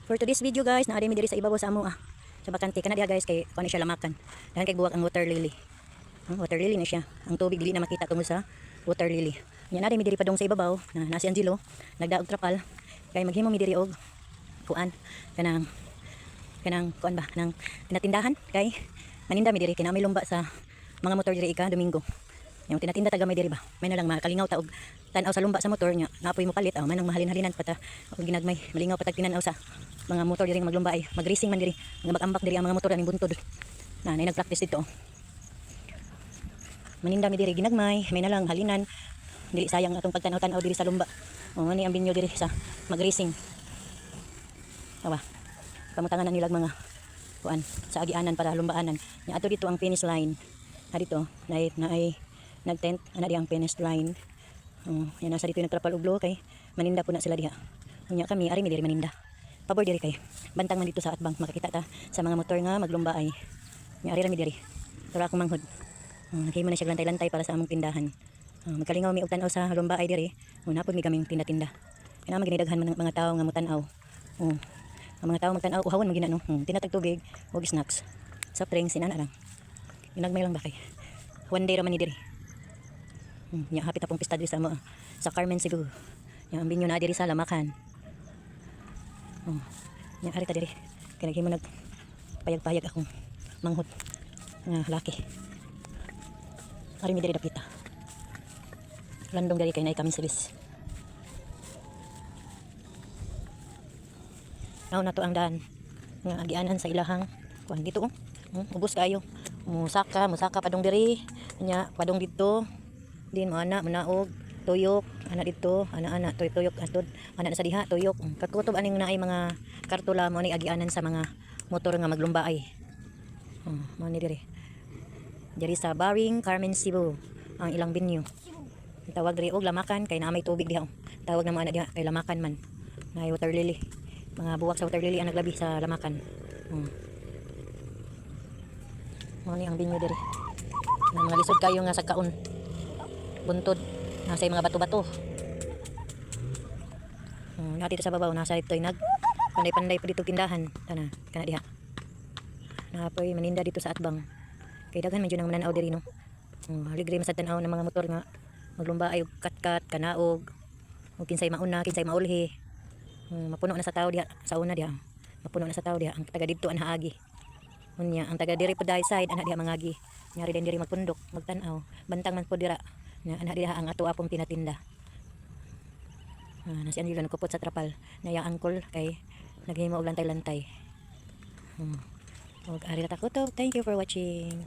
For today's video, guys, naa mi diri sa ibabaw sa amo ah. Sa bakante kana diha, guys, kay kuan siya, lamakan. Dahil kay buwak ang water lily. Ang water lily na siya. Ang tubig dili na makita tungod sa water lily. Nya naa mi diri padung sa ibabaw na, na si Angelo nagdaog trapal kay maghimo mi diri og kuan, kanang kuan ba, kanang tinatindahan, kay maninda mi diri kay naa may lumba sa mga motor diri ika Domingo. Yung tinatinda taga may diri ba. May na lang makalingaw ta og tan-aw sa lumba sa motor nya. Napoy mo palit aw man ang mahalin-halinan pa ta og ginagmay, malingaw pa tag tinan-aw sa mga motor diri nga maglumba ay mag-racing man diri. Mga mag-ambak diri ang mga motor aning buntod. Na nay nag-practice dito. Maninda mi diri ginagmay, may na lang halinan. Dili sayang atong pagtanaw-tanaw diri sa lumba. O ni ang binyo diri sa mag-racing. Awa. Pamutangan na nilag mga kuan sa agianan para lumbaanan. Nya ato dito ang finish line. Na dito na na ay nagtent ana di ang finish line. Oh, yan nasa dito yung nagtrapal og blue kay maninda po na sila diha. Unya kami ari mi diri maninda. Pabor diri kay bantang man dito sa atbang, makakita ta sa mga motor nga maglumba ay. Nya ari ra mi diri. Pero akong manghod. Oh, naghimo na siya lantay-lantay para sa among tindahan. Oh, magkalingaw mi og tan-aw sa lumba ay diri. Oh, napod mi kaming tinda-tinda. Kaya naman ginidaghan man ng mga tao nga motan-aw. Oh, ang mga tao magtan-aw uhawan man gina, no. Tinatag tubig og snacks. Soft drinks inana lang. Ginagmay lang ba kay one day ra man ni diri. Nya hapit na pong pista diri sa amo, sa Carmen, Cebu. Nya ang binyo na diri sa Lamakan. Oh, nya ari ta diri. Kay naghimo nag payag-payag akong manghod nga laki. Ari mi diri dapita. Landong diri kay naay kami silis. Now na to ang daan nga agianan sa ilahang kuan dito oh. Ubos kayo. Musaka, musaka padong diri. Nya padong didto. Din mo ana manaog, tuyok, ana didto, ana ana tuyok tuyok atod. Ana na sa diha tuyok. Kakutob aning naay mga kartula mo ni agianan sa mga motor nga maglumbaay. Oh, mo ni diri. Diri sa Baring, Carmen, Cebu ang ilang venue. Tawag diri og lamakan kay naa may tubig diha. Oh. Tawag na mo ana diha kay lamakan man. Naay water lily. Mga buwak sa water lily ang naglabi sa lamakan. Mo ni ang venue diri. Na mga lisod kayo nga sa kaon. Buntod. Nasa mga bato-bato. Na dito sa babaw nasa ito'y nag panday-panday pa dito tindahan. Tana, kana diha. Napoy maninda dito sa atbang. Kay daghan man jud ang mananaw diri, no. Haligre man sa tan-aw ng mga motor nga maglumba ay og katkat, kanaog. Ug kinsay mauna, kinsay maulhi. Mapuno na sa tao diha sa una diha. Mapuno na sa tao diha ang taga didto ang haagi. Unya ang taga diri po side ana diha mangagi. Nyari din diri magpundok, magtan-aw. Bantang man po dira. Nya ana diha ang ato apong tinatinda. Ah, na si Angelo nagkupot sa trapal. Naya angkol kay naghimo og lantay-lantay. Og ari ra ta kutob. Thank you for watching.